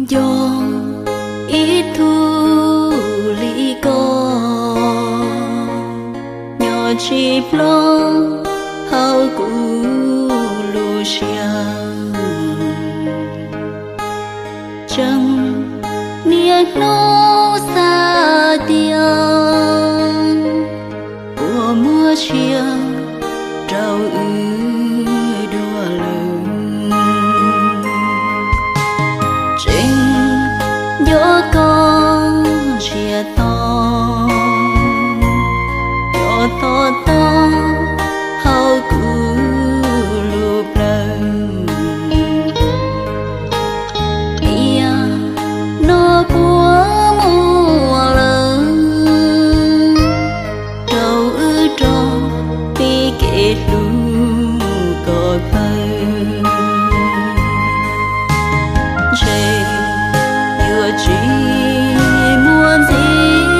Nco ib tug li koj nyob tsis plob hauv kuv lub siab. Tseem niaj hnub xav tias puas muaj sia rau wb dua lawm. Tseem nco koj ntsiag to, nco to to hauv kuv lub plawv. Tiam no puas muaj lawm rau wb rov pib kev hlub kom tawg. Ntshe yuav tsis muaj ntxiv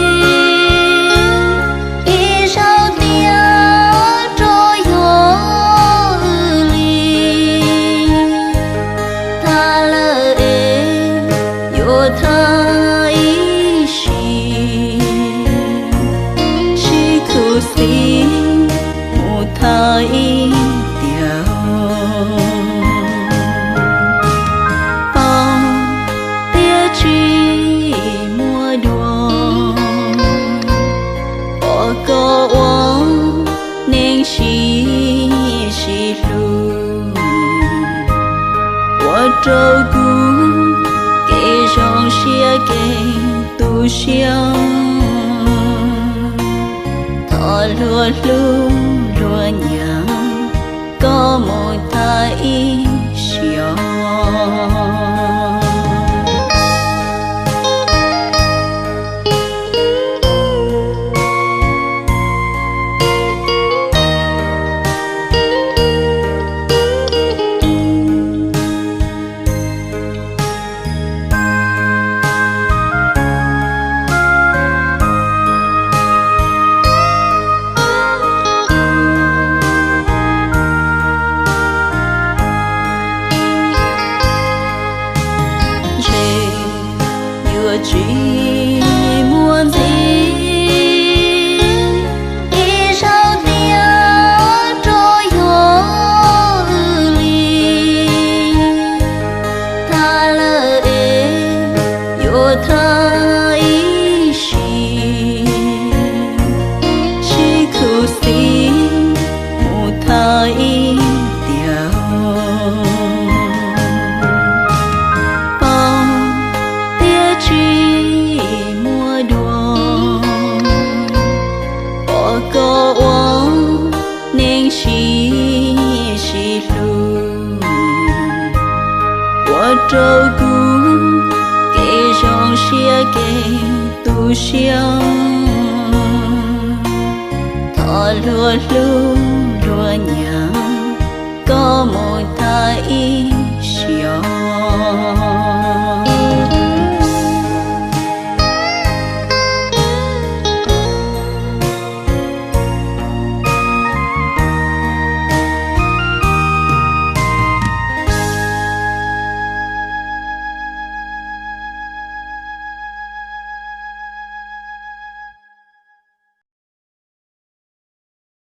ib zaug tiag rau yog wb li. Thaj lawm es yuav thaj ib sim, sib khuv xim mus thaj ib tiam. Paub tias tsis muaj dua, pom koj ua neeg sib sib hlub, ua rau kuv kev zoo siab kev tu siab. Thov luag hlub luag nyiam koj mus thaj ib sim. Ntshe yuav tsis muaj ntxiv ib zaug tiag rau yog wb li. Thaj lawm es yuav thaj ib sim, sib khuv xim mus thaj ib tiam. Paub tias tsis muaj dua, pom koj ua neeg sib sib hlub, ua rau kuv kev zoo siab kev tu siab. Thov luag hlub luag nyiam koj mus thaj ib